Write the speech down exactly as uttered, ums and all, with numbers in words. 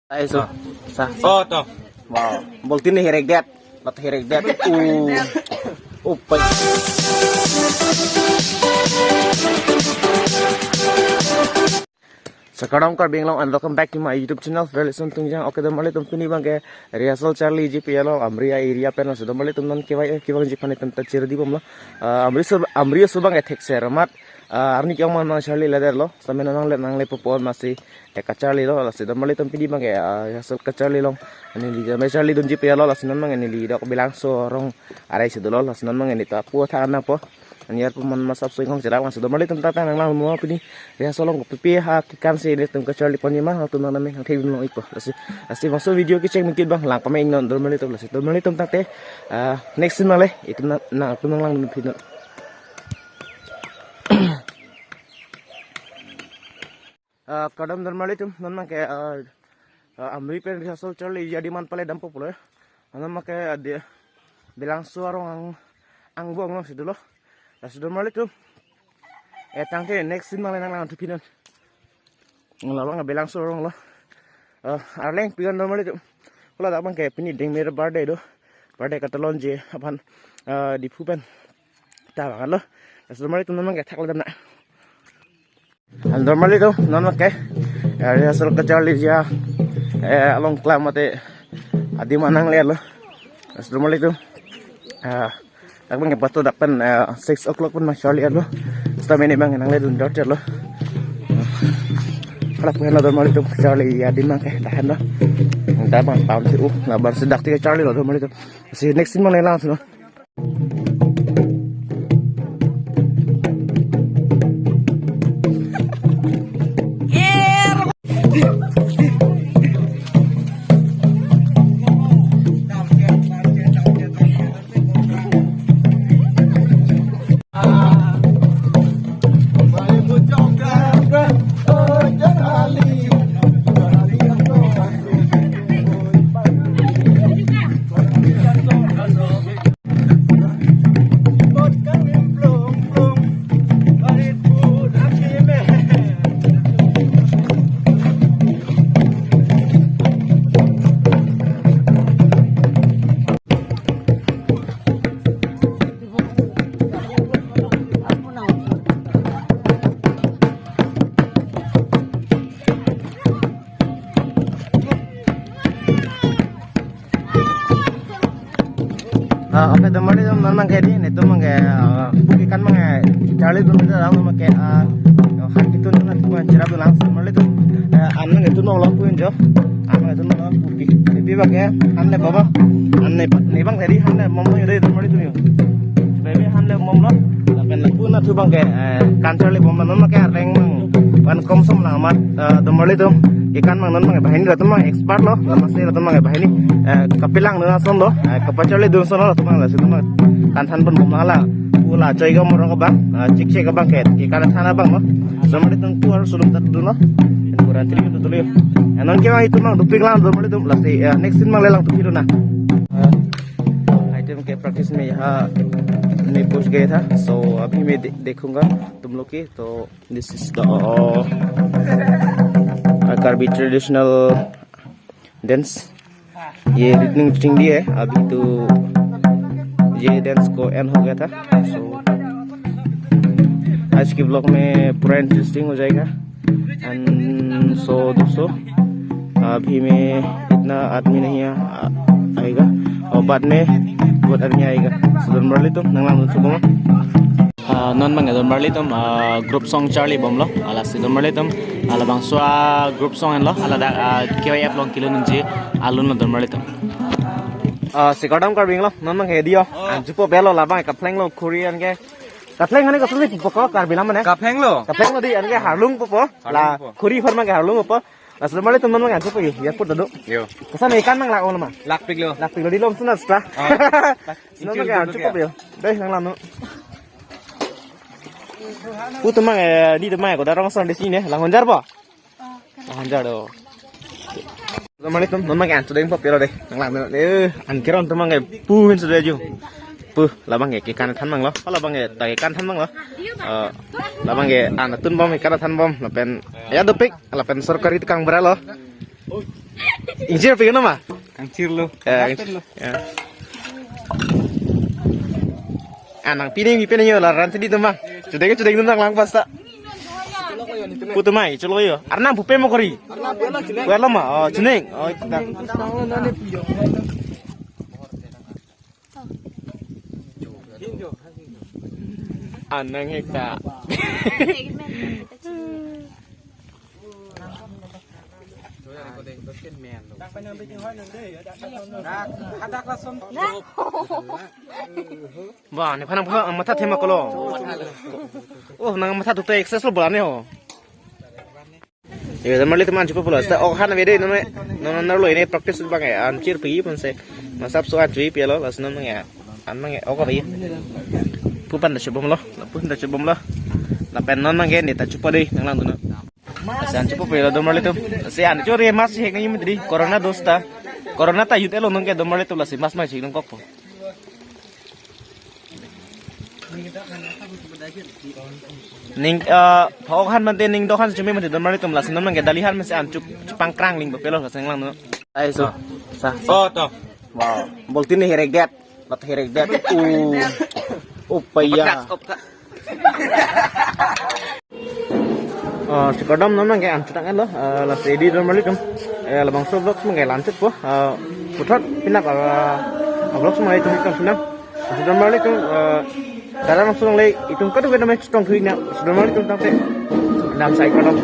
Ay, so, sa, sa. Oh, to. Wow. Boltin ni herek det. Lat herek det. Uh. Upay. Sakardom Karbi Anglong and welcome back to my YouTube channel, Fairly Son Tungjang. Okay, don marlitum, pini abang ke rehearsal charliji pu alo, Amri area pen. Lasi don marlitum, non kevai kevangji aphan itum ta chirdi bomlo. Ah, Amri aso, Amri aso abang ke thekser amat. Ah, arni ke-ong man nangcharli leder lo. Sitame non nangle, nangle po po masi, eh, kacharli lo. Lasi don marlitum, pini abang ke, ah, rehearsal kacharli along neli jame charlidunji pu alo. Lasi non abang neli dak Belangso arong arai si dolo. Lasi non abang neli ta pu tha ana po. Aniyar pu man masap soi kong cherak. Lasi don marlitum, tata nanglang mo pini rehearsal along kopipi ha kekan si nelitum kacharli ponji ma, latum nang name nang thekdun long-ikpo. Lasi, lasi bangso video kecheng mungkin abang lang pame-iknon don marlitum. Lasi don marlitum, tangte, ah, next scene nangle, itum nang, nangtum nanglangdun pinon. Ah, kardom don marlitum, non abang ke, ah, ah, Amri pen rehearsal charliji adim an pale dampo pulo. Non abang ke, ah, de, Belangso arong ang, angbong along si dolo. Lasi don marlitum, eh, tangte next scene nangle nanglangthu pinon. Labang Belangso arong lo. Ah, arleng pigan don marlitum. Hala dak abang ke pini Dengmir birthday do. Birthday katalonji aphan, ah, Diphu pen ta abang lo. Lasi don marlitum, non abang ke thaklo damna. An don marlitum, non abang ke, eh, rehearsal kacharliji, eh, along klam mate adim an nanglelo. Lasi don marlitum, eh, dak abang ke pato dak pen, eh, six o'clock pen nangcharli alo. Sitame ne abang nangledun dor chelo. Hala pu henlo don marlitum, charliji adim abang ke dak henlo. Dak abang pam si u, labang si dak ti charlilo don marlitum. Si next scene nangle langthunon. Ah, okay, don marlitum, non abang ke di, netum abang ke, ah, pu kekan abang ke charlidun, netum abang ke, ah, yo, hat kitun na tu abang cherapdun lang, don marlitum. Eh, an nangtun nong lo pu jo. An nangtun nong lo pu pi. Pi abang ke, an le baba. An le, ne abang ke di, an le bom lo yo de, don marlitum yo. Baby, an le bom lo. Lapen lapu na tu abang ke, eh, kan charli bom, non abang ke arleng abang van krom som lang amat, eh, don marlitum. Kekan abang non abang ke banghini, latum abang expert lo, lasi latum abang ke banghini, eh, kapelang dun ason lo, eh, kapacharlidun ason lo, latum abang lasi latum abang kan than pon bom hala. Pu la choi ga morok abang, eh, chik chik abang ke, kekan than abang lo. Don marlitum, pu arlo sulum ta dun lo. Kurang tri dun lo. Eh, non ke abang itum abang dopik lang don marlitum, lasi, eh, next scene nangle langthu pinon na. Eh, itum ke practice mein yaha mein pahunch gaya tha. So, abhi main de-, dekhunga tum log ke, to This is the, uh, Karbi traditional dance. ये रिटर्निंग चिंगड़ी है, अभी तो ये डांस को एंड हो गया था। So, आज के ब्लॉग में पूरा इंटरेस्टिंग हो जाएगा। एंड सो दोस्तों, अभी में इतना आदमी नहीं आ, आएगा और बाद में बहुत आदमी आएगा। So, don marlitum, nanglangdun thupo. Ah, non abang ke don marlitum, ah, group song charli bom lo, lasi don marlitum, ah, labangso a group song henlo, ah, ladak, ah, K Y F along kelun unji alun lo don marlitum. Ah, si kardom Karbi Anglong, non abang ke di yo, oh, an chupo belo, labang ke kaphleng lo, khuri an ke. Kaphleng hane koson si pupo ko, Karbi lam mane? Kaphleng lo. Kaphleng lo di, an ke harlung pupo. La, harlung pupo. Khuri aphan abang ke harlung pupo. Lasi don marlitum, non abang ke an chupo yo, ya pur dadu. Yo. Koson me kekan nanglak-ong lo ma? Lakpik lo. Lakpik lo, di lom suna sta. Oh. Non abang ke an chupo yo. Dei, nanglang non. Pu atum abang, eh, di atum abang, koda rong ason di sini, lang honjar po? Lang honjar do. Don marlitum, non abang ke an chudeng po piro dei. Nanglang non, eh, an keron atum abang ke pu ahin sudah ju. Pu, labang ke kekan than abang lo. Hala abang ke ta kekan than abang lo. Eh, labang ke an tun bom, kekan than bom, lapen ya dopik, lapen sorkari tukang bra lo. Ingjir pi nama? Kangchirlo. Eh, ya. Ah, nangpi nangpipe nangji la ran sidi atum bang. Chudeng chudeng atum nanglang pasta. Pu atum mai, cholo yo. Arnam pupe mo kori. Pulo ma? Oh, chuneng. Oh, chuneng. Anang hekta. Ba, nephan nangpha matha thema kolo. Oh, nang matha tu excess lo bola ne ho. Yo, donmarli atum an chepapo lo. Seta ok han ave dei, non, non, non lo ini practice bang ya. An chirpi pon se. Masap so an chepi lo, lason non ya. An bang ya, ok ave. Pu aphan ta chebom lo, pu aphan ta chebom lo. Lapen non bang ke ne ta chepo dei, nanglangdun non. Lasi an chepapo lo donmarli atum. Lasi an chori mask hek nangji mentri. Corona dos ta. Corona ta jut-et lo non ke donmarli atum, lasi mask ma chek nangkokpo. Ning, eh, phak han mate ning do han chumi mate donmarli atum, lasi non bang ke dali han mate an chuk chupang krang ling bapelo lasi nanglangdun non. Ai so. Sa, sa. Oh, to. Wow. Boltin ni herek det. Lot herek det. Uh. Upaya. Oh, si kardom non bang ke an chutang lo. Eh, lasi dei donmarli atum. Eh, labangso vlog bang ke la-anchotpo. Eh, puthot pinak, eh, vlog bang itum itum sinam. Si donmarli atum, eh, dara langsung le itum kadu kadu mek strong thui na. Si donmarli atum tangte. Dam sai kardom.